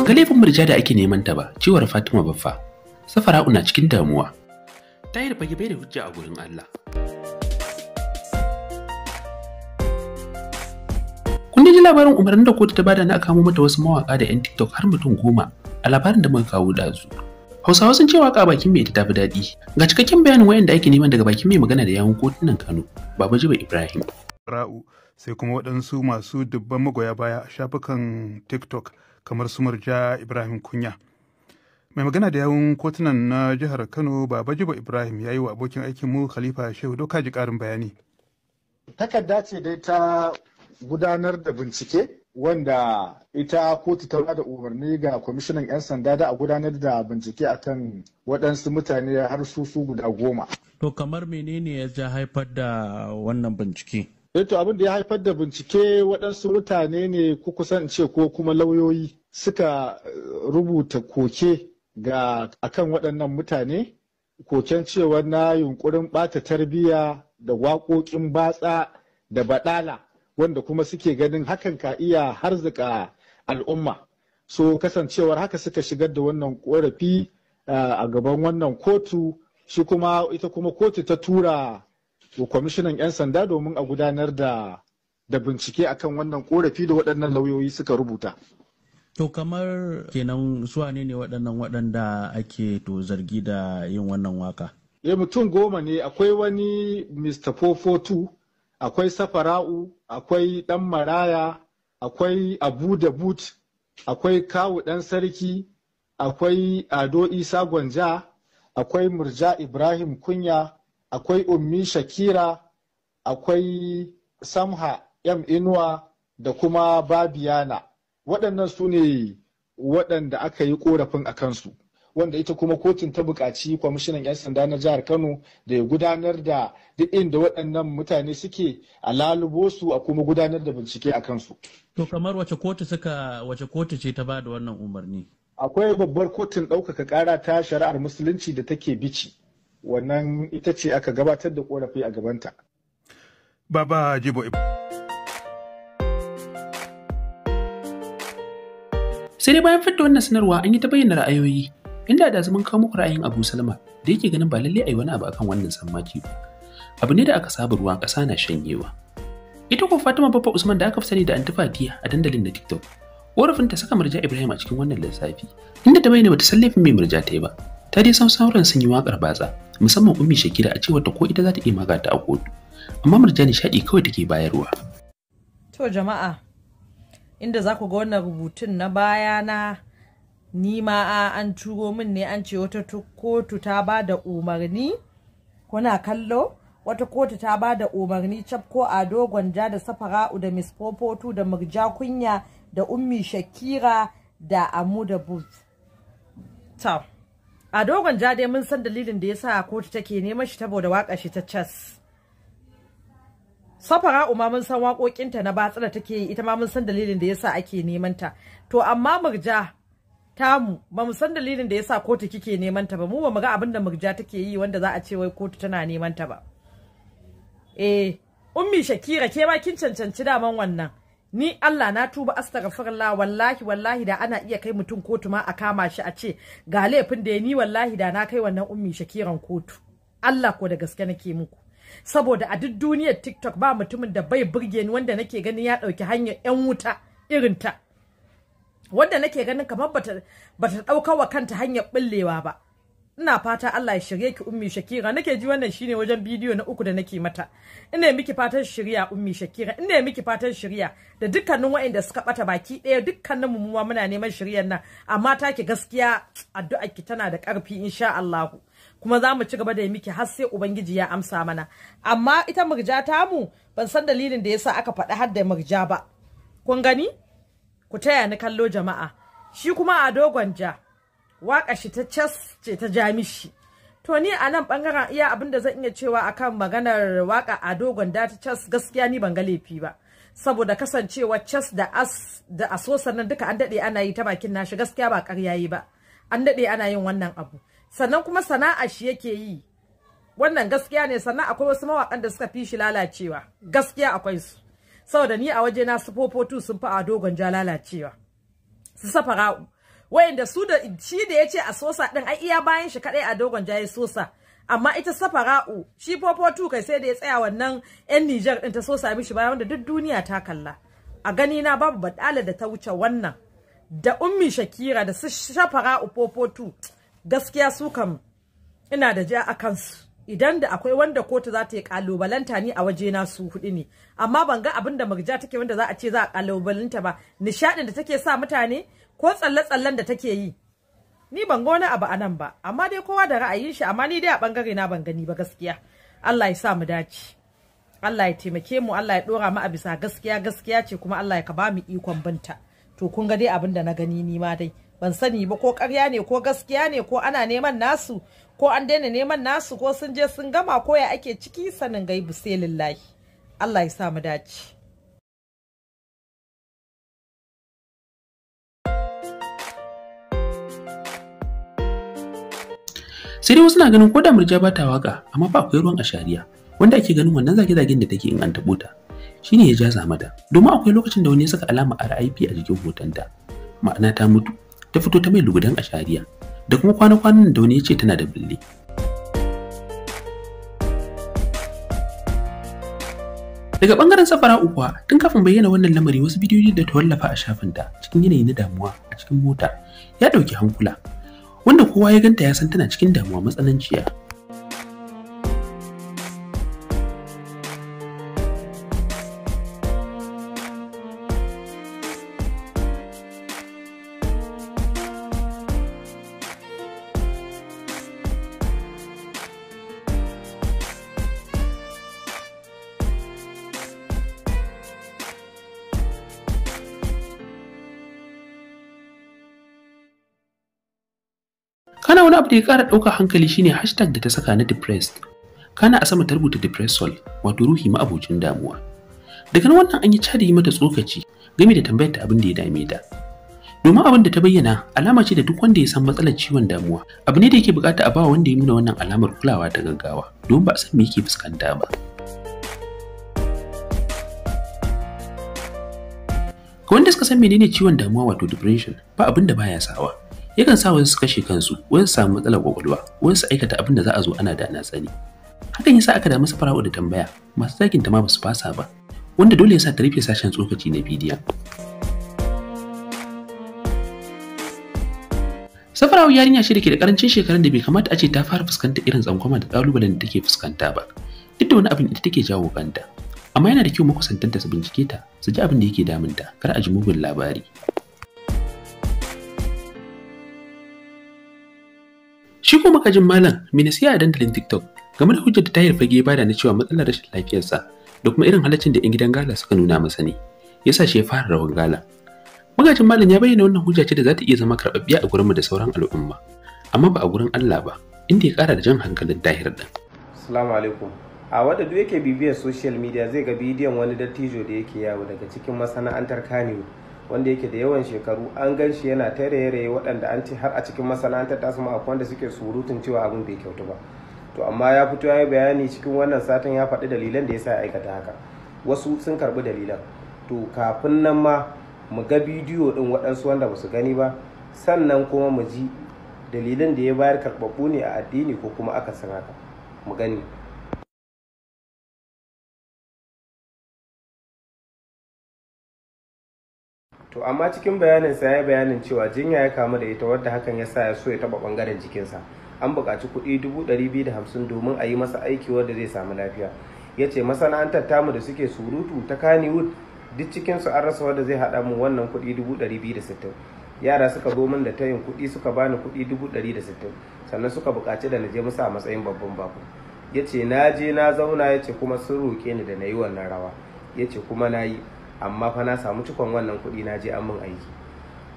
Ga laifin Murja da ake neman ta ba, cewar Fatima Baffa. Safara'u na cikin damuwa. Tahir fage bai da hujja a gurin Allah. Kun ji labarin umarnin da kotu ta bada na kamo mata wasu mawaka da 'yan TikTok har mutum 10 a labarin da muka kawo dazu. Hausawa sun ce waka bakin mai ita tafi daɗi. Ga cikakken bayanin wayanda ake neman daga bakin mai magana da yawun kotunan Kano, Baba Jiba Ibrahim. Ra'u sai kuma waɗansu masu dubban magoya baya a shafukan TikTok kamar su Murja Ibrahim Kunya. Mai magana da yawun kotunan na jihar Kano, Baba Jibo Ibrahim, ya yi wa abokin aikinmu Khalifa Shehu Doka ji ƙarin bayani. Takarda ce dai ta gudanar da bincike wanda ita kotu ta bada umarni ga kwamishinan 'yan sanda da a gudanar da bincike akan waɗansu mutane har su guda 10. To kamar menene ya ja haifar da wannan bincike? To abin da ya haifar da bincike, waɗansu mutane ne ko kusan ce ko kuma lauyoyi suka rubuta koke ga akan waɗannan mutane, koken cewa na yunkurin ɓata tarbiyya da waƙoƙin batsa da baɗala, wanda kuma suke ganin hakan ka iya harzuka al'umma. So kasancewar haka suka shigar da wannan korafi a gaban wannan kotu, shi kuma ita kuma kotu ta tura wa kwamishinan 'yan sanda domin a gudanar da bincike akan wannan korafi da waɗannan lauyoyi suka rubuta. To kamar kenan su wane ne waɗannan waɗanda ake to zargi da yin wannan waka? Ya mutum 10 ne, akwai wani Mr. 442, akwai Safara'u, akwai Ɗan Maraya, akwai Abu da Boot, akwai Kawu Ɗan Sarki, akwai Ado Isa Gwanja, akwai Murja Ibrahim Kunya, akwai Ummi Shakira, akwai Samha M Inuwa da kuma Babiyana. Waɗannan su ne waɗanda aka yi ƙorafin a kansu, wanda ita kuma kotun ta buƙaci kwamishinan 'yan sanda na jihar Kano da ya gudanar da duk inda waɗannan mutane suke a lalubo su a kuma gudanar da bincike a kansu. To kamar wace kotu suka wace kotu ce ta ba da wannan umarni? Akwai babbar kotun ɗaukaka ƙara ta shari'ar musulunci da take Bichi. Wannan ita ce aka gabatar da ƙorafi a gabanta. Baba Jibo. Sai dai bayan fitta wannan sanarwa an yi ta bayyana ra'ayoyi, inda da zaman kawo muku ra'ayin Abu Salma da yake ganin ba lalle ayi wani abu akan wannan sammaci ba. Abu ne da aka saba ruwa ƙasa na shanyewa. Ita ko Fatima Baffa Usman da aka fi sani da Anti Fatiya a dandalin na TikTok, ƙorafin ta saka Murja Ibrahim a cikin wannan lissafi, inda ta bayyana bata san laifin mai Murja ta yi ba. Ta dai san sauran sun yi waƙar batsa, musamman Ummi Shakira, a cewar ta ko ita za ta iya magata a kotu. Amma Murja nishaɗi kawai take bayarwa. To jama'a, inda za ku ga wannan rubutun na baya na ni ma an turo min ne, an ce wata kotu ta ba da umarni, kuna kallo, wata kotu ta ba da umarni cafko Ado Gwanja da Safara'u da Miss Popotu da Murja Kunya da Ummi Shakira da Amu da Booth. To, Ado Gwanja dai mun san dalilin da yasa kotu take neman shi saboda waƙar shi ta chess. Safara'u ma mun san waƙoƙinta na batsa da take yi, ita ma mun san dalilin da yasa ake neman ta. To amma Murja tamu ba mu san dalilin da yasa kotu kike neman ta ba, mu ba mu ga abin da Murja take yi wanda za a ce wai kotu tana neman ta ba. Eh, Ummi Shakira ke ma kin cancanci daman wannan. Ni Allah na tuba, astaghfirullah, wallahi wallahi da ana iya kai mutum kotu ma a kama shi a ce ga laifin da ya ni, wallahi da na kai wannan Ummi Shakiran kotu. Allah ko da gaske nake muku. Saboda a duk duniyar TikTok ba mutumin da bai burge ni wanda nake ganin ya ɗauki hanyar 'yan wuta irin ta. Wanda nake ganin kamar bata ɗaukar wa kanta hanyar ɓullewa ba. Ina fata Allah ya shirye ki Ummi Shakira. Nake ji wannan shine wajen bidiyo na 3 da nake mata. Ina miki fatan shirya Ummi Shakira, ina miki fatan shirya da dukkanin waɗanda suka bata baki ɗaya, dukkanin mu muna neman shiryar nan, amma take gaskiya addu'ar ki tana da ƙarfi insha Allah, kuma za mu ci gaba da yi miki har sai Ubangiji ya amsa mana. Amma ita Murja tamu ban san dalilin da yasa aka faɗi har da Murja ba. Kun gani? Ku taya ni kallo jama'a. Shi kuma Ado Gwanja waƙa shi ta cas ce ta ja mishi. To ni a nan ɓangaren iya abin da zan iya cewa akan maganar waƙa Ado Gwanja ta cas, gaskiya ni ban ga laifi ba. Saboda kasancewa cas da as da aso sannan duka an daɗe ana yi ta bakin nashi, gaskiya ba ƙarya yi ba. An daɗe ana yin wannan abu. Sannan kuma sana'a shi yake yi. Wannan gaskiya ne. Sannan akwai wasu mawaƙan da suka fi shi lalacewa. Gaskiya akwai su. Saboda ni a waje na su Popotu sun fi Ado Gwanja lalacewa. Su Safara'u. Wayanda su da shi da yace a sosa din ai iya bayan shi kadai Ado Gwanja ya sosa, amma ita Safara'u shi Popotu kai sai da ya tsaya wannan yan Niger din ta sosa mishi bayan, wanda duk duniya ta kalla. A gani na babu badala da ta wuce wannan da Ummi Shakira da su Safara'u Popotu, gaskiya su kam ina da ja a kansu. Idan da akwai wanda kotu za ta yi kalubalanta ni a waje na su hudu ne, amma ban ga abin da Murja take wanda za a ce za a kalubalanta ba. Nishadin da take sa mutane ko tsalle-tsallen da take yi, ni ban ga wani abu a nan ba, amma dai kowa da ra'ayin shi, amma ni dai a bangare na ban gani ba gaskiya. Allah ya sa mu dace, Allah ya taimake mu, Allah ya dora mu a bisa gaskiya, gaskiya ce kuma Allah ya ka ba mu ikon binta. To kun ga dai abin da na gani ni ma dai ban sani ba ko ƙarya ne ko gaskiya ne, ko ana neman nasu ko an daina neman nasu, ko sun je sun gama, ko ya ake ciki, sanin gaibu sai lillahi. Allah ya sa mu dace. Sai dai wasu na ganin ko da Murja ba ta waka, amma fa akwai ruwan ashariya wanda ake ganin wannan zage-zagen da take in an taɓo ta shine ya jaza mata. Domin akwai lokacin da wani ya saka alama RIP a jikin hotonta, ma'ana ta mutu, ta fito ta mai lugudan ashariya, da kuma kwana-kwanan da wani ya ce tana da bille. Daga bangaren Safara'u kuwa, tun kafin bayyana wannan lamari wasu bidiyoyi da ta wallafa a shafinta cikin yanayi na damuwa a cikin mota ya ɗauki hankula, wanda kowa ya ganta ya san tana cikin damuwa matsananciya. Kana wani abu da ya ƙara ɗauka hankali shine hashtag da ta saka na depressed. Kana a sama ta rubuta depressol, wato ruhi ma'abocin damuwa. Daga nan wannan an yi cadi mata tsokaci game da tambayar ta abin da ya dame ta. Domin abin da ta bayyana alama ce da duk wanda ya san matsalar ciwon damuwa, abu ne da yake bukata a ba wanda ya nuna wannan alamar kulawa ta gaggawa, domin ba a san me yake fuskanta ba. Ga wanda suka san menene ciwon damuwa wato depression, ba abin da baya sawa. Yakan sa wasu su kashe kansu, wasu su samu matsalar kwakwalwa, wasu su aikata abin da za a zo ana da na sani. Hakan yasa aka damu Safara'u da tambaya, masu zagin ta ma basu fasa ba, wanda dole yasa ta rufe sashen tsokaci na bidiyon. Safara'u yarinya ce da ke da karancin shekarun da bai kamata a ce ta fara fuskantar irin tsangwama da kalubalen da take fuskanta ba, duk da wani abin ita take jawo kanta. Amma yana da kyau makusantanta su bincike ta, su ji abin da yake damunta, kar a ji mugun labari. Shi kuma makajin malam mai nasiha a dandalin TikTok game da hujjar da Tahir Fage bada na cewa matsalar rashin lafiyarsa da kuma irin halaccin da 'yan gidan gala suka nuna masa ne, yasa shi ya fara rawar gala. Magajin malam ya bayyana wannan hujja ce da za ta iya zama karɓaɓɓiya a gurinmu da sauran al'umma, amma ba a gurin Allah ba, inda ya ƙara da jan hankalin Tahir ɗin. Assalamu alaikum. A wadda duk yake bibiyar social media zai ga bidiyon wani dattijo da yake yawo daga cikin masana'antar Kano, wanda yake da yawan shekaru, an gan shi yana ta raye-raye waɗanda an ce har a cikin masana'antar tasu ma akwai wanda suke surutun cewa abin bai kyautu ba. To amma ya fito ya yi bayani cikin wannan satin, ya faɗi dalilan da ya sa ya aikata haka. Wasu sun karɓi dalilan. To kafin nan ma mu ga bidiyo ɗin waɗansu wanda ba su gani ba, sannan kuma mu ji dalilan da ya bayar karɓaɓɓu ne a addini ko kuma akasin haka. Mu gani. To amma cikin bayaninsa ya yi bayanin cewa jinya ya kamu da ita wadda hakan ya sa ya so ya taɓa ɓangaren jikinsa. An buƙaci kuɗi 250,000 domin a yi masa aiki wanda zai samu lafiya. Ya ce masana'antar tamu da suke surutu ta Kannywood duk cikinsu an rasa wanda zai haɗa mu wannan kuɗi 260,000. Yara suka zo min da tayin kuɗi suka bani kuɗi 160,000, sannan suka buƙaci da na je musu a matsayin babban bako. Ya ce na je na zauna, ya ce kuma sun roƙe ni da na yi wannan rawa, ya ce kuma na yi, amma fa na samu cikon wannan kuɗi na je an min aiki.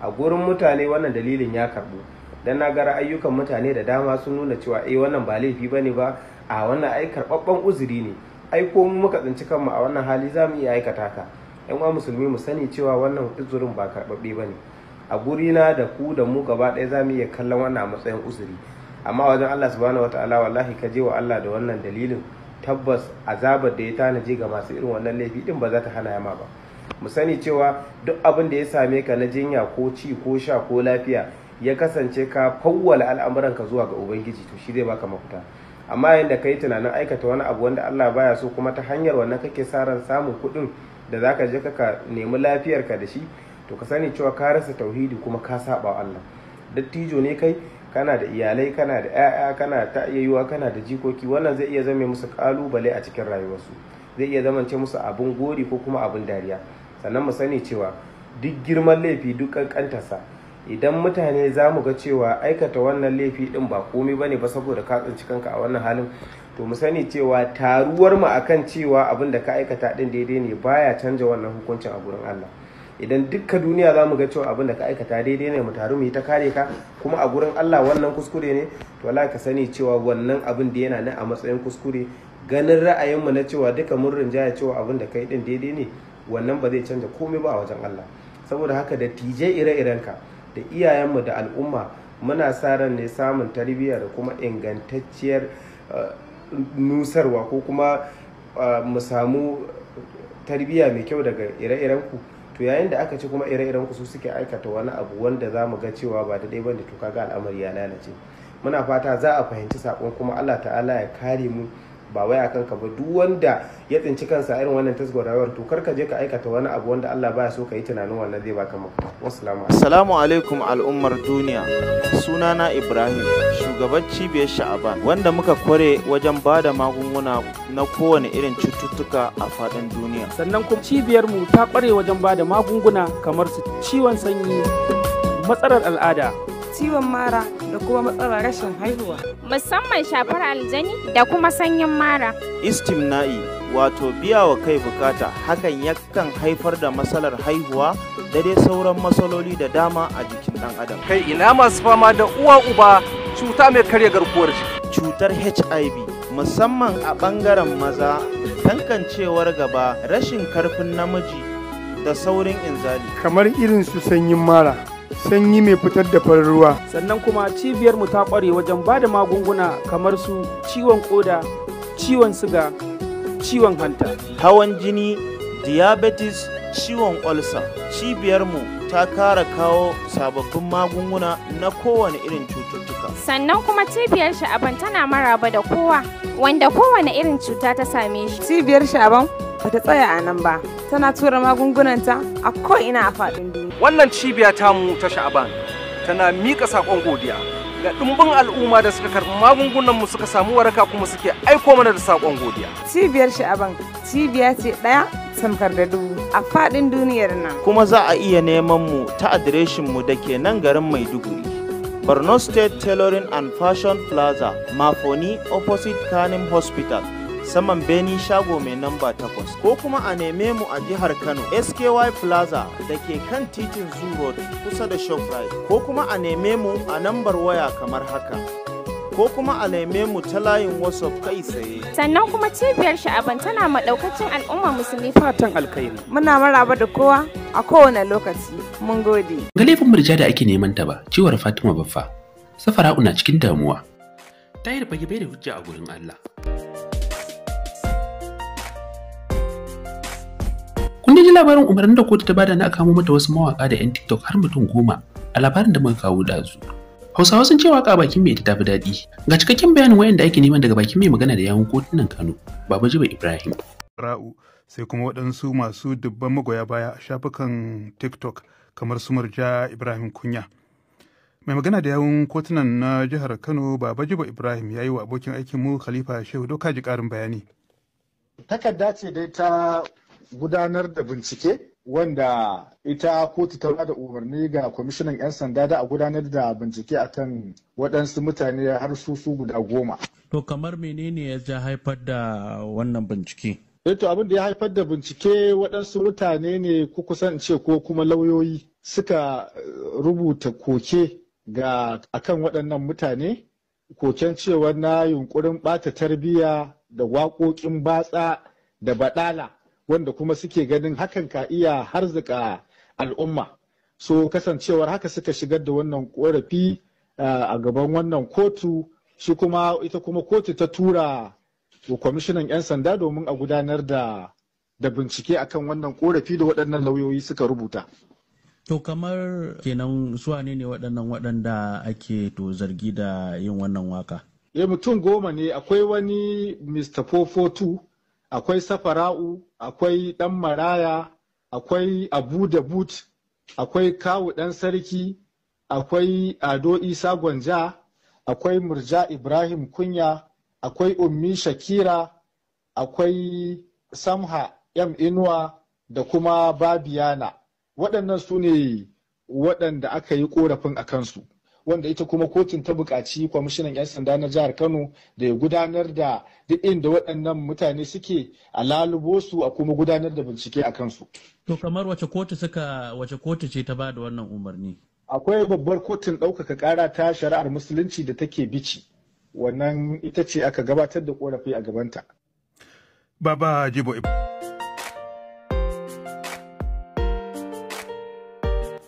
A gurin mutane wannan dalilin ya karɓu, dan na ga ra'ayyukan mutane da dama sun nuna cewa eh wannan ba laifi bane ba, a wannan ai karɓaɓɓen uzuri ne, ai ko mu muka tsinci kanmu a wannan hali za mu iya aikata haka. Yan uwa musulmi mu sani cewa wannan uzurin ba karɓaɓɓe bane. A gurina da ku da mu gaba ɗaya za mu iya kallon wannan a matsayin uzuri, amma wajen Allah subhanahu wataala wallahi ka je wa Allah da wannan dalilin, tabbas azabar da ya tanaje ga masu irin wannan laifi din ba za ta hana yama ba. Mu sani cewa duk abin da ya same ka na jinya ko ci ko sha ko lafiya, ya kasance ka fawwala al'amuranka zuwa ga Ubangiji, to shi zai baka mafita. Amma yayin da kai tunanin aikata wani abu wanda Allah baya so, kuma ta hanyar wannan kake sa ran samun kuɗin da zaka je ka nemi lafiyarka da shi, to ka sani cewa ka rasa tauhidi kuma ka saba wa Allah. Dattijo ne kai, kana da iyalai, kana da 'ya'ya, kana ta iya yiwuwa kana da jikoki, wannan zai iya zame musu kalubale a cikin rayuwarsu, zai iya zamance musu abin gori ko kuma abin dariya. Sannan mu sani cewa duk girman laifi duk kankantarsa, idan mutane za mu ga cewa aikata wannan laifi din ba komai bane ba saboda ka tsinci kanka a wannan halin, to mu sani cewa taruwar mu akan cewa abin da ka aikata din daidai ne baya canja wannan hukuncin a gurin Allah. Idan dukkan duniya za mu ga cewa abin da ka aikata daidai ne, mu taru mu yi ta kare ka, kuma a gurin Allah wannan kuskure ne, to wallahi ka sani cewa wannan abin da yana nan a matsayin kuskure. Ganin ra'ayinmu na cewa duka mun rinjaya cewa abin da kai din daidai ne, wannan ba zai canja komai ba a wajen Allah. Saboda haka da tije ire-irenka da iyayenmu da al'umma muna sa ran ne samun tarbiyya da kuma ingantacciyar nusarwa, ko kuma mu samu tarbiyya mai kyau daga ire-irenku. To yayin da aka ci kuma ire-irenku su suke aikata wani abu wanda za mu ga cewa ba daidai bane, to kaga al'amari ya lalace. Muna fata za a fahimci sakon kuma Allah ta'ala ya kare mu, ba wai akan ka ba. Duk wanda ya tsinci kansa irin wannan tasgwar rayuwar, to kar ka je ka aikata wani abu wanda Allah baya so ka yi tunanin wannan zai baka mafita. Wassalamu alaikum. Assalamu alaikum al'ummar duniya. Sunana Ibrahim, shugaban cibiyar Sha'aban, wanda muka kware wajen ba da magunguna na kowane irin cututtuka a faɗin duniya. Sannan kuma cibiyar mu ta kware wajen ba da magunguna kamar su ciwon sanyi, matsalar al'ada, ciwon mara da kuma matsalar rashin haihuwa, musamman shafar aljani da kuma sanyin mara. Istimna'i wato biya wa kai bukata, hakan yakan haifar da matsalar haihuwa da dai sauran matsaloli da dama a jikin ɗan adam. Kai ina masu fama da uwa uba cuta mai karya garkuwar jiki. Cutar HIV musamman a ɓangaren maza, kankancewar gaba, rashin karfin namiji da saurin inzali. Kamar irin su sanyin mara, sanyi mai fitar da farin ruwa. Sannan kuma cibiyar mu ta kware wajen ba da magunguna kamar su ciwon koda, ciwon siga, ciwon hanta, hawan jini, diabetes, ciwon ulcer. Cibiyar mu ta kara kawo sababbin magunguna na kowane irin cututtuka. Sannan kuma cibiyar Sha'aban tana maraba da kowa wanda kowane irin cuta ta same shi. Cibiyar Sha'aban bata tsaya a nan ba, tana tura magungunanta a ko'ina a faɗin duniya. Wannan cibiya tamu ta Sha'aban tana miƙa saƙon godiya ga ɗumbin al'umma da suka karɓi magungunanmu suka samu waraka kuma suke aiko mana da saƙon godiya. Cibiyar Sha'aban cibiya ce ɗaya tamkar da dubu a faɗin duniyar nan. Kuma za a iya neman mu ta adireshin mu da ke nan garin Maiduguri, Borno State Tailoring and Fashion Plaza, Mafoni, opposite Kanem Hospital, saman Beni, shago mai namba 8, ko kuma a neme mu a jihar Kano, SKY Plaza da ke kan titin Zoo Road kusa da Shoprite, ko kuma a neme mu a nambar waya kamar haka, ko kuma a neme mu ta layin WhatsApp kai tsaye. Sannan kuma cibiyar Sha'aban tana maɗaukacin al'umma musulmi fatan alkhairi. Muna maraba da kowa a kowane lokaci. Mun gode. Ga laifin Murja da ake neman ta ba, cewar Fatima Baffa. Safara'u na cikin damuwa. Tahir fage bai da hujja a gurin Allah. Kun ji labarin umarnin da kotu ta bada na kamo mata wasu mawaka da 'yan TikTok har mutum 10 a labarin da muka kawo dazu. Hausawa sun ce waka bakin mai ita tafi daɗi. Ga cikakken bayanin wayanda ake neman daga bakin mai magana da yawun kotunan Kano, Baba Jiba Ibrahim. Ra'u, sai kuma waɗansu masu dubban magoya baya a shafukan TikTok kamar su Murja Ibrahim Kunya. Mai magana da yawun kotunan na jihar Kano, Baba Jibo Ibrahim, ya yi wa abokin aikinmu Khalifa Shehu Dokaji ƙarin bayani. Takarda ce dai ta gudanar da bincike wanda ita kotu ta bada umarni ga kwamishinan 'yan sanda da a gudanar da bincike akan waɗansu mutane har su guda 10. To kamar menene ya ja haifar da wannan bincike? To abin da ya haifar da bincike, waɗansu mutane ne ko kusan in ce ko kuma lauyoyi suka rubuta koke ga akan waɗannan mutane, koken cewa na yunkurin ɓata tarbiyya da waƙoƙin batsa da baɗala, wanda kuma suke ganin hakan ka iya harzika al'umma. So kasancewar haka suka shigar da wannan korafi a gaban wannan kotu, shi kuma ita kuma kotu ta tura wa kwamishinan 'yan sanda domin a gudanar da bincike akan wannan korafi da waɗannan lauyoyi suka rubuta. To kamar kenan su wane ne waɗannan waɗanda ake to zargi da yin wannan waka? Ya mutum 10 ne. Akwai wani Mr. 442, akwai Safara'u, akwai Ɗan Maraya, akwai Abu da Boot, akwai Kawu Ɗan Sarki, akwai Ado Isa Gwanja, akwai Murja Ibrahim Kunya, akwai Ummi Shakira, akwai Samha M Inuwa da kuma Babiyana. Waɗannan su ne waɗanda aka yi ƙorafin a kansu, wanda ita kuma kotun ta buƙaci kwamishinan 'yan sanda na jihar Kano da ya gudanar da duk inda waɗannan mutane suke a lalubo su a kuma gudanar da bincike a kansu. To kamar wace kotu suka wace kotu ce ta ba da wannan umarni? Akwai babbar kotun ɗaukaka ƙara ta shari'ar musulunci da take Bichi. Wannan ita ce aka gabatar da ƙorafi a gabanta. Baba Jibo.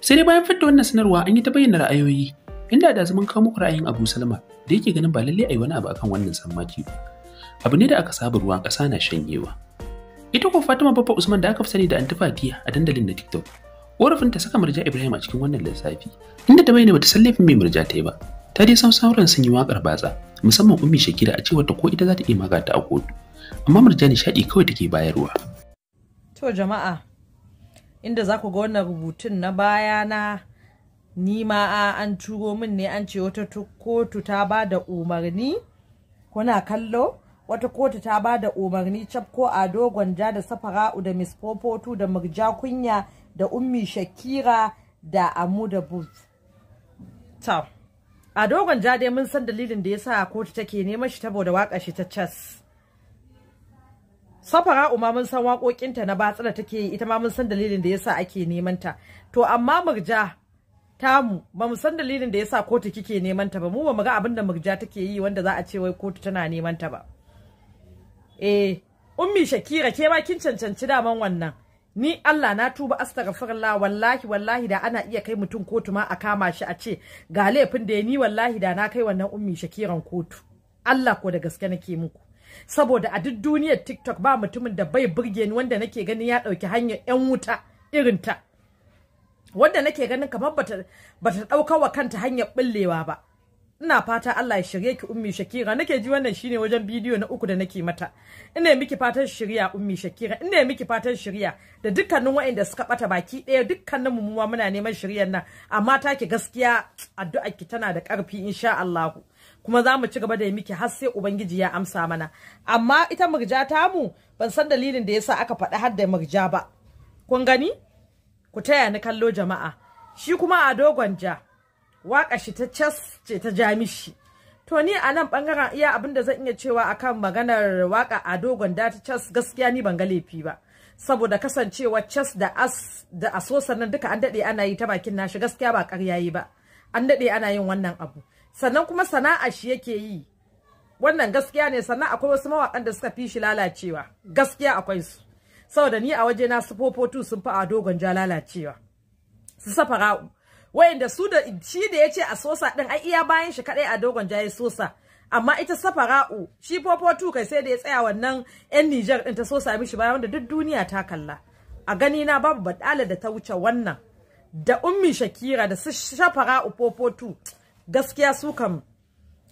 Sai dai bayan fidda wannan sanarwa an yi ta bayyana ra'ayoyi, inda da zaman kawo muku ra'ayin Abu Salma da yake ganin ba lalle a yi wani abu akan wannan sammaci ba. Abu ne da aka saba ruwa ƙasa na shanyewa. Ita ko Fatima Baffa Usman da aka fi sani da Anti Fatiya a dandalin na TikTok, ƙorafin ta saka Murja Ibrahim a cikin wannan lissafi, inda ta bayyana bata san laifin mai Murja ta yi ba. Ta dai san sauran sun yi waƙar batsa, musamman Ummi Shakira, a cewar ta ko ita za ta iya magata a kotu. Amma Murja nishaɗi kawai take bayarwa. To jama'a, inda za ku ga wannan rubutun na baya na ni ma an turo min ne, an ce wata kotu ta ba da umarni. Kuna kallo, wata kotu ta ba da umarni cafko Ado Gwanja da Safara'u da Miss Popotu da Murja Kunya da Ummi Shakira da Amu da Booth. To Ado Gwanja dai mun san dalilin da yasa kotu take neman shi, saboda waƙar shi ta chess. Safara'u ma mun san waƙoƙinta na batsa da take yi, ita ma mun san dalilin da yasa ake neman ta. To amma Murja tamu ba mu san dalilin da yasa kotu kike neman ta ba. Mu ba mu ga abin da Murja take yi wanda za a ce wai kotu tana neman ta ba. Eh, Ummi Shakira, ke ma kin cancanci daman wannan. Ni Allah na tuba, astaghfirullah, wallahi wallahi da ana iya kai mutum kotu ma a kama shi a ce ga laifin da ya ni, wallahi da na kai wannan Ummi Shakiran kotu. Allah ko da gaske nake muku. Saboda a duk duniyar TikTok ba mutumin da bai burge ni wanda nake ganin ya ɗauki hanyar 'yan wuta irin ta. Wanda nake ganin kamar bata ɗauka wa kanta hanyar ɓullewa ba. Ina fata Allah ya shirye ki, Ummi Shakira. Nake ji wannan shine wajen bidiyo na uku da nake mata. Ina miki fatan shirya, Ummi Shakira. Ina miki fatan shirya da dukkanin waɗanda suka bata baki ɗaya, dukkanin mu ma muna neman shiryar nan, amma take gaskiya addu'ar ki tana da ƙarfi, insha Allah. Kuma za mu ci gaba da yi miki har sai Ubangiji ya amsa mana. Amma ita Murja tamu ban san dalilin da yasa aka faɗi har da Murja ba. Kun gani? Ku taya ni kallo jama'a. Shi kuma Ado Gwanja, waƙa shi ta cas ce ta ja mishi. To ni a nan ɓangaren iya abin da zan iya cewa akan maganar waƙa Ado Gwanja ta cas, gaskiya ni ban ga laifi ba. Saboda kasancewa cas da as da asosan nan duka an daɗe ana yi ta bakin nashi, gaskiya ba ƙarya yi ba. An daɗe ana yin wannan abu. Sannan kuma sana'a shi yake yi. Wannan gaskiya ne. Sannan akwai wasu mawaƙan da suka fi shi lalacewa. Gaskiya akwai su. Saboda ni a waje na su Popotu sun fi Ado Gwanja lalacewa. Su Safara'u, wayanda su da shi da yace a sosa din, ai iya bayan shi kadai Ado Gwanja ya sosa. Amma ita Safara'u, shi Popotu kai sai da ya tsaya wannan yan Niger din ta sosa mishi bayan, wanda duk duniya ta kalla. A gani na babu badala da ta wuce wannan da Ummi Shakira da su Safara'u, Popotu, gaskiya su kam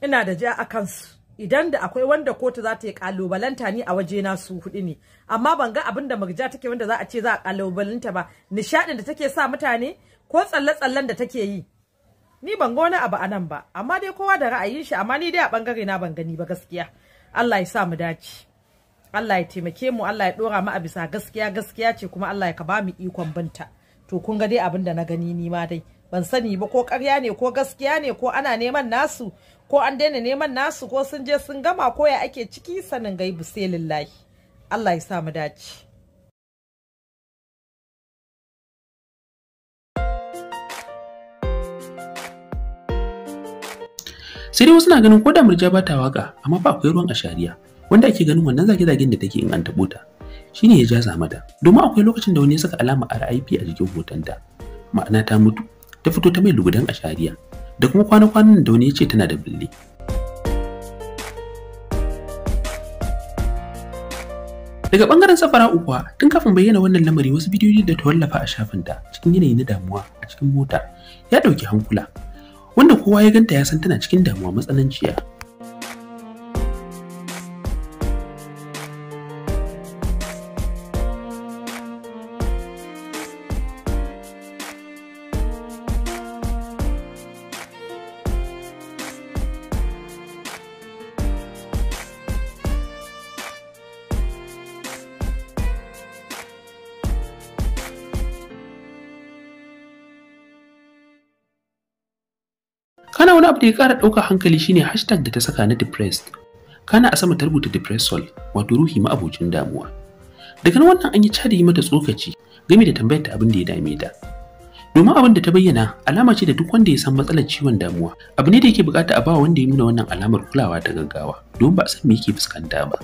ina da ja a kansu. Idan da akwai wanda kotu za ta yi kalubalanta, ni a waje na su hudu ne. Amma ban ga abin da Murja take wanda za a ce za a kalubalanta ba, nishadin da take sa mutane ko tsalle-tsallen da take yi. Ni ban ga wani abu a nan ba, amma dai kowa da ra'ayin shi, amma ni dai a bangare na ban gani ba gaskiya. Allah ya sa mu dace. Allah ya taimake mu, Allah ya dora mu a bisa gaskiya, gaskiya ce kuma Allah ya ka ba mu ikon binta. To kun ga dai abin da na gani ni ma dai ban sani ba ko ƙarya ne ko gaskiya ne, ko ana neman nasu ko an daina neman nasu, ko sun je sun gama, ko ya ake ciki, sanin gaibu sai lillahi. Allah ya sa mu dace. Sai dai wasu na ganin ko da Murja ba ta waka, amma fa akwai ruwan ashariya wanda ake ganin wannan zage-zagen da take in an taɓo ta shine ya jaza mata, domin akwai lokacin da wani ya saka alama RIP a jikin hotonta, ma'ana ta mutu, ta fito ta mai lugudan ashariya, da kuma kwana-kwanan da wani ya ce tana da bille. Daga bangaren Safara'u kuwa, tun kafin bayyana wannan lamari wasu bidiyoyi da ta wallafa a shafinta cikin yanayi na damuwa a cikin mota ya ɗauki hankula, wanda kowa ya ganta ya san tana cikin damuwa matsananciya. Kana wani abu da ya ƙara ɗaukar hankali shine hashtag da ta saka na depressed. Kana a sama ta rubuta depressol, wato ruhi ma'abocin damuwa. Daga nan wannan an yi cadi mata tsokaci game da tambayar ta abin da ya dame ta. Domin abin da ta bayyana alama ce da duk wanda ya san matsalar ciwon damuwa, abu ne da yake bukata a bawa wanda ya nuna wannan alamar kulawa ta gaggawa, domin ba a san me yake fuskanta ba.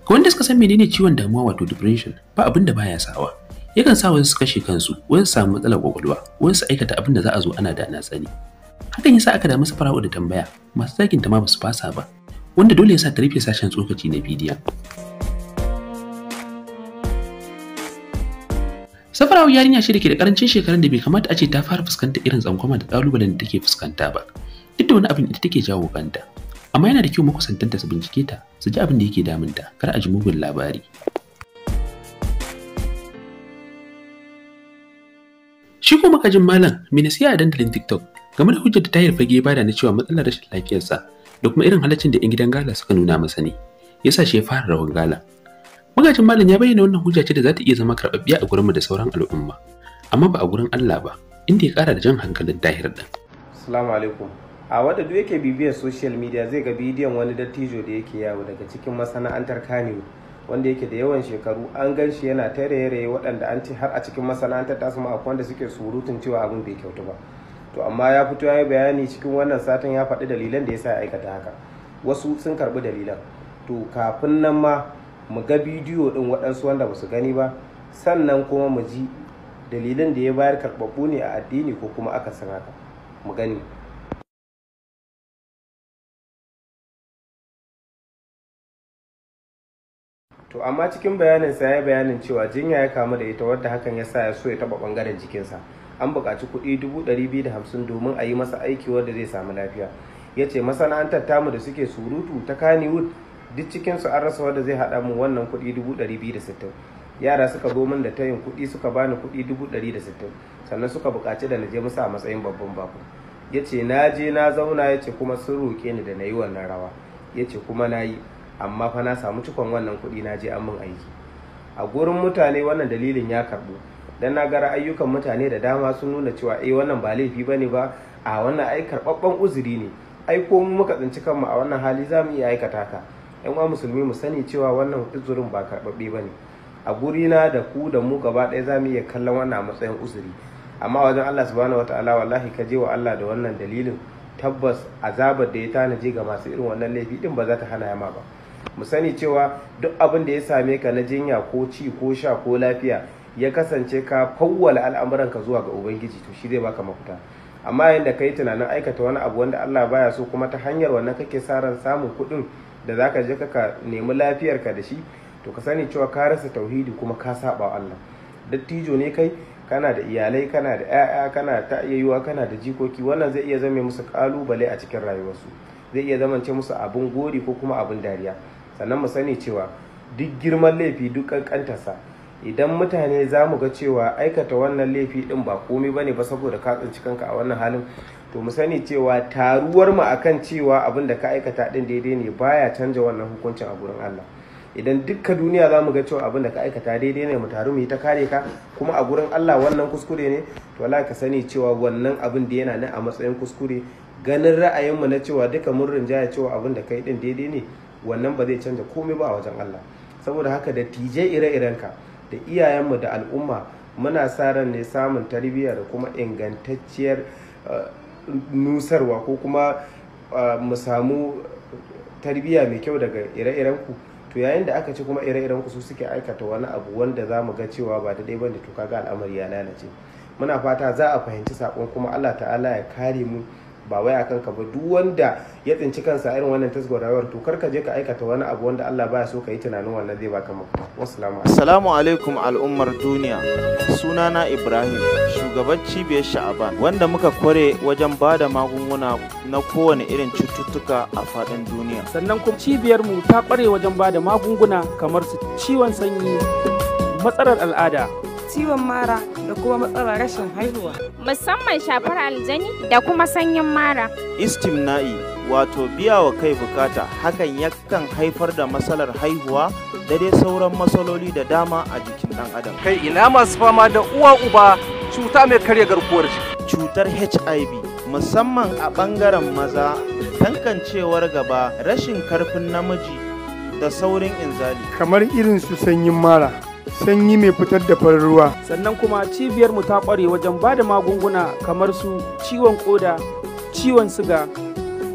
Ga wanda suka san menene ciwon damuwa wato depression, ba abin da baya sawa. Yakan sa wasu su kashe kansu, wasu su samu matsalar kwakwalwa, wasu su aikata abin da za a zo ana da na sani. Hakan yasa aka damu Safara'u da tambaya, masu zagin ta ma basu fasa ba, wanda dole yasa ta rufe sashen tsokaci na bidiyon. Safara'u yarinya ce da ke da karancin shekarun da bai kamata a ce ta fara fuskantar irin tsangwama da kalubalen da take fuskanta ba, duk da wani abin ita take jawo kanta. Amma yana da kyau makusantanta su bincike ta, su ji abin da yake damunta, kar a ji mugun labari. Shi kuma makajin malam mai nasiha a dandalin TikTok game da hujjar da Tahir Fage bada na cewa matsalar rashin lafiyarsa da kuma irin halaccin da 'yan gidan gala suka nuna masa ne yasa shi ya fara rawan gala. Magajin malam ya bayyana wannan hujja ce da za ta iya zama karɓaɓɓiya a gurinmu da sauran al'umma, amma ba a gurin Allah ba, inda ya ƙara da jan hankalin Tahir ɗin. Assalamu alaikum. A wadda duk yake bibiyar social media zai ga bidiyon wani dattijo da yake yawo daga cikin masana'antar Kannywood, wanda yake da yawan shekaru, an gan shi yana ta raye-raye waɗanda an ce har a cikin masana'antar tasu ma akwai wanda suke surutun cewa abin bai kyautu ba. To amma ya fito ya yi bayani cikin wannan satin, ya faɗi dalilan da ya sa ya aikata haka. Wasu sun karɓi dalilan. To kafin nan ma mu ga bidiyo ɗin waɗansu wanda ba su gani ba, sannan kuma mu ji dalilan da ya bayar karɓaɓɓu ne a addini ko kuma akasin haka. Mu gani. To amma cikin bayaninsa ya yi bayanin cewa jinya ya kamu da ita, wadda hakan ya sa ya so ya taɓa ɓangaren jikinsa. An buƙaci kuɗi 250,000 domin a yi masa aiki wanda zai samu lafiya. Ya ce masana'antar tamu da suke surutu ta Kannywood duk cikinsu an rasa wanda zai haɗa min wannan kuɗi 260,000. Yara suka zo min da tayin kuɗi suka bani kuɗi 160,000, sannan suka buƙaci da na je musu a matsayin babban bako. Ya ce na je na zauna, ya ce kuma sun roƙe ni da na yi wannan rawa. Ya ce kuma na yi, amma fa na samu cikon wannan kuɗi na je an min aiki. A gurin mutane wannan dalilin ya karɓu, dan na ga ra'ayyukan mutane da dama sun nuna cewa eh wannan ba laifi bane ba, a wannan ai karɓaɓɓen uzuri ne, ai ko mu muka tsinci kanmu a wannan hali za mu iya aikata haka. Yan uwa musulmi mu sani cewa wannan uzurin ba karɓaɓɓe bane. A gurina da ku da mu gaba ɗaya za mu iya kallon wannan a matsayin uzuri, amma wajen Allah subhanahu wataala wallahi ka je wa Allah da wannan dalilin, tabbas azabar da ya tanaje ga masu irin wannan laifi din ba za ta hana yama ba. Mu sani cewa duk abin da ya same ka na jinya ko ci ko sha ko lafiya, ya kasance ka fawwala al'amuranka zuwa ga Ubangiji, to shi zai baka mafita. Amma yayin da ka yi tunanin aikata wani abu wanda Allah baya so, kuma ta hanyar wannan kake sa ran samun kuɗin da zaka je ka nemi lafiyarka da shi, to ka sani cewa ka rasa tauhidi kuma ka saba wa Allah. Dattijo ne kai, kana da iyalai, kana da 'ya'ya, kana ta iya yiwuwa kana da jikoki, wannan zai iya zame musu kalubale a cikin rayuwarsu, zai iya zamance musu abin gori ko kuma abin dariya. Sannan mu sani cewa duk girman laifi, duk kankantarsa, Idan mutane za mu ga cewa aikata wannan laifi din ba komai bane ba saboda ka tsinci kanka a wannan halin, to mu sani cewa taruwar mu akan cewa abin da ka aikata din daidai ne baya canja wannan hukuncin a gurin Allah. Idan dukka duniya za mu ga cewa abin da ka aikata daidai ne, mu taru mu yi ta kare ka, kuma a gurin Allah wannan kuskure ne, to wallahi ka sani cewa wannan abin da yana nan a matsayin kuskure. Ganin ra'ayinmu na cewa duka mun rinjaya cewa abin da kai din daidai ne, wannan ba zai canja komai ba a wajen Allah. Saboda haka da tije ire-irenka da iyayenmu da al'umma, muna sa ran ne samun tarbiyya da kuma ingantacciyar nusarwa, ko kuma mu samu tarbiyya mai kyau daga ire-irenku. To yayin da aka ci kuma ire-irenku su suke aikata wani abu wanda za mu ga cewa ba daidai bane, to kaga al'amari ya lalace. Muna fata za a fahimci sakon, kuma Allah ta'ala ya kare mu, ba wai akan ka ba. Duk wanda ya tsinci kansa irin wannan tasgwar rayuwar, to kar ka je ka aikata wani abu wanda Allah baya so ka yi tunanin wannan zai baka mafita. Wassalamu alaikum. Assalamu alaikum al'ummar duniya. Sunana Ibrahim, shugaban cibiyar Sha'aban, wanda muka kware wajen ba da magunguna na kowane irin cututtuka a faɗin duniya. Sannan kuma cibiyar mu ta kware wajen ba da magunguna kamar su ciwon sanyi, matsalar al'ada, ciwon mara da kuma matsalar rashin haihuwa. Musamman shafar aljani da kuma sanyin mara. Istimna'i, wato biya wa kai bukata, hakan yakan haifar da matsalar haihuwa da dai sauran matsaloli da dama a jikin ɗan adam. Kai, ina masu fama da uwa uba cuta mai karya garkuwar jiki. Cutar HIV, musamman a ɓangaren maza, kankancewar gaba, rashin karfin namiji da saurin inzali. Kamar irin su sanyin mara, sanyi mai fitar da farin ruwa. Sannan kuma cibiyar mu ta kware wajen ba da magunguna kamar su ciwon koda, ciwon siga,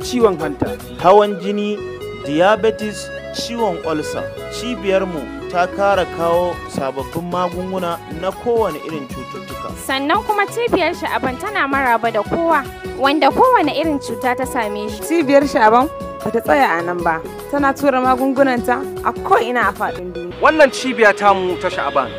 ciwon hanta, hawan jini, diabetes, ciwon olsa. Cibiyar mu ta kara kawo sababbin magunguna na kowane irin cututtuka. Sannan kuma cibiyar Sha'aban tana maraba da kowa wanda kowane irin cuta ta same shi. Cibiyar Sha'aban bata tsaya a nan ba, tana tura magungunanta a ko'ina a faɗin duniya. Wannan cibiya tamu ta Sha'aban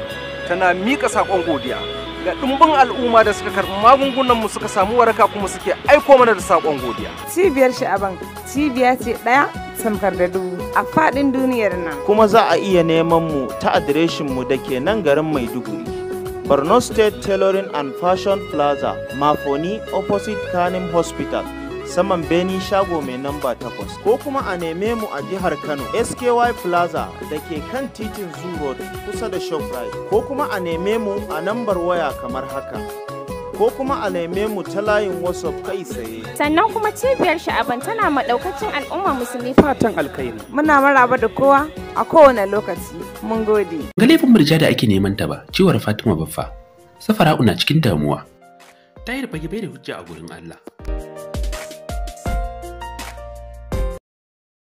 tana miƙa saƙon godiya ga ɗumbin al'umma da suka karɓi magungunan mu suka samu waraka, kuma suke aiko mana da saƙon godiya. Cibiyar Sha'aban cibiya ce ɗaya tamkar da dubu a faɗin duniyar nan. Kuma za a iya neman mu ta adireshin mu da ke nan garin Maiduguri, Borno State Tailoring and Fashion Plaza, Mafoni, opposite Kanim Hospital, saman Beni shago mai namba 8, ko kuma a neme mu a jihar Kano, SKY Plaza da ke kan titin Zoo Road kusa da Shoprite, ko kuma a neme mu a nambar waya kamar haka, ko kuma a neme mu ta layin WhatsApp kai tsaye. Sannan kuma cibiyar Sha'aban tana maɗaukacin al'umma musulmi fatan alkhairi. Muna maraba da kowa a kowane lokaci. Mun gode. Ga laifin Murja da ake neman ta ba, cewar Fatima Baffa. Safara'u na cikin damuwa. Tahir Fage bai da hujja a gurin Allah.